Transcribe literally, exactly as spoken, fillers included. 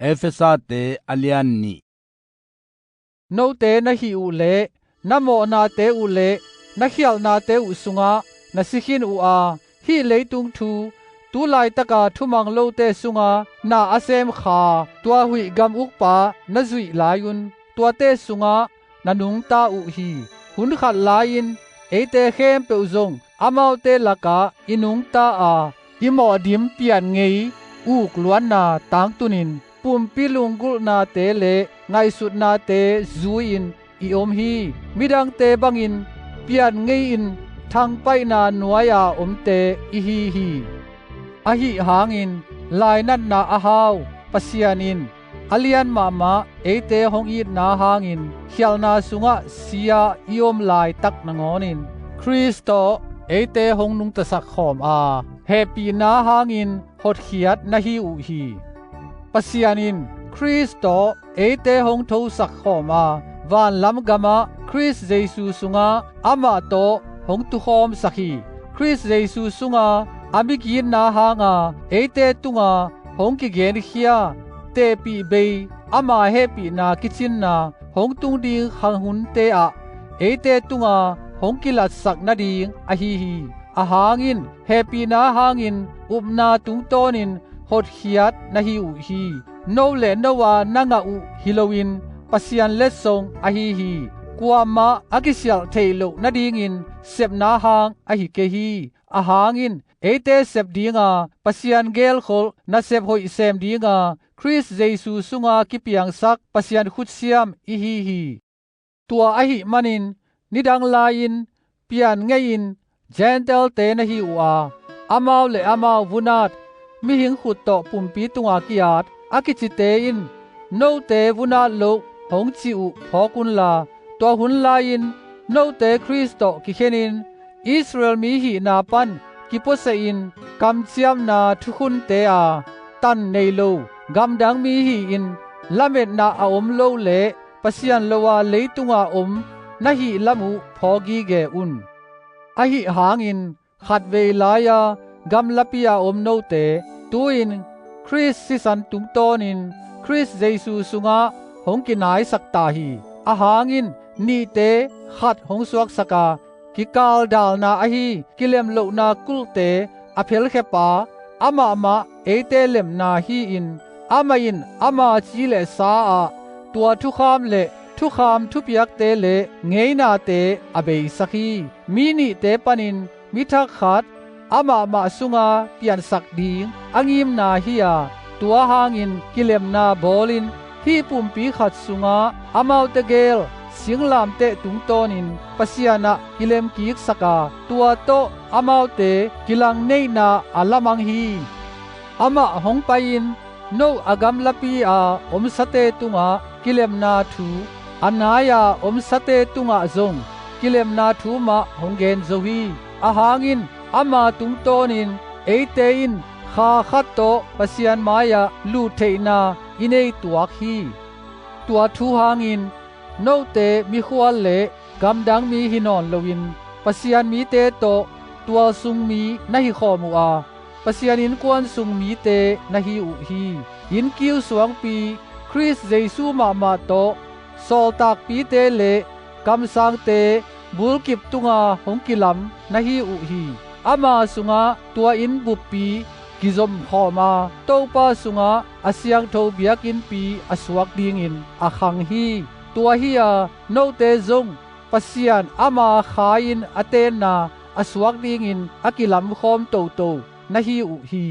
Efesate a lian nih. Note na hih uh le na mawhnate uh le na khialhnate uh sungah na si khin uh a, hih leitung thu, tu laitaka thumang lote sunga na a sem kha, tua huih gam ukpa na zuih lai-un, tuate sungah na nungta uh hi. Hun khat lai-in eite khempeuh zong amaute lakah i nungta a, i mawhdim pian ngei uk luanna tangtunin pumpi lunggulhnate le ngaihsutnate zui-in i om hi. Midangte bangin pian ngei-in thangpaihna nuai-a omte i hi hi. Ahi hangin lainatna a hau Pasian in a lian mahmah eite hong itna hangin khialhna sungah si-a i om laitak nangawnin Khrist tawh eite hong nungtasak khawm a, hehpihna hangin hotkhiat na hi uh hi. Pasian in Khrist tawh eite hong thosak khawm a, vanlam gamah Khrist Jesu sungah amah tawh hong tukhawmsak hi. Khrist Jesu sunga a migitna hanga eite tunga hong kigenkhia, tehpih bei ama hehpihna kicinna hong tung ding khanghunte ah eite tunga hong kilatsak nading ahi hi. Ahang in hehpihna hangin upna tungtawnin hotkhiat na hi uh hi. No le no-a na ngah uh hi loin Pasian letsong ahi hi. Kuamah a kisialh theih loh nadingin sepna hang ahi kei hi. Ahang in eite sep dinga Pasian gelkholh nasep hoih sem dinga Khrist Jesu sunga kipiangsak Pasian khutsiam i hi hi. Tua ahih manin nidang lai-in pian ngei-in Gentile-te na hi uh a, amau le amau vunat, mihing khut tawh pumpi tunga ki-at a kicite in note vunat loh hong ci uh phawk unla, tua hun lai-in note Khrist tawh kikhenin Israel mi hihna pan kipuasahin kamciamna thukhunte a tan nei lo gamdang mi hi-in lametna a om lo le Pasian lo-a leitunga om na hih lam uh phawk gige un. Ahi hangin khatvei lai-a gamlapi-a om note tu-in Khrist sisan tungtawnin Khrist Jesu sungah hong kinaisak ta hi. Ahang in nihte khat hong suaksak a, kikaldalna ahi kilemlohna kulhte a phelkhia pa amah mah eite lemna hi-in, amah in ama ci le sa-ah tua thukham le thukham thupiakte le ngeinate a beisak hi. Mi nihte panin mi thak khat amah mah sunga piansak ding a ngimna hi-a, tua hangin kilemna bawlin hih pumpi khat sungah amaute gel singlamteh tungtawnin Pasian ah kilemkiksak a, tua tawh amaute kilangneihna a lamang hi. Amah hong pai-in no a gamlapi-a omsate tungah kilemna thu, a nai-a omsate tungah zong kilemna thu mah hong gen zo hi. Ahang in ama tungtawnin eite in kha khat tawh Pasian mai-ah lut theihna i nei tuak hi. Tua thu hangin note mikhual le gamdang mi hi nawn loin Pasian mite tawh tualsung mi na hi khawm uh a, Pasian innkuan sung mite na hi uh hi. Innkiu suangpi Khrist Jesu mahmah tawh sawltakpite le kamsangte bulkip tunga hong kilam na hi uh hi. Ama sungah tua inn buppi kizom khawm a, Topa sungah a siangtho biakinnpi a suak dingin a khang hi. Tua hi-a note zong Pasian ama kha-in a tenna a suak dingin a kilamkhawm toto na hi uh hi.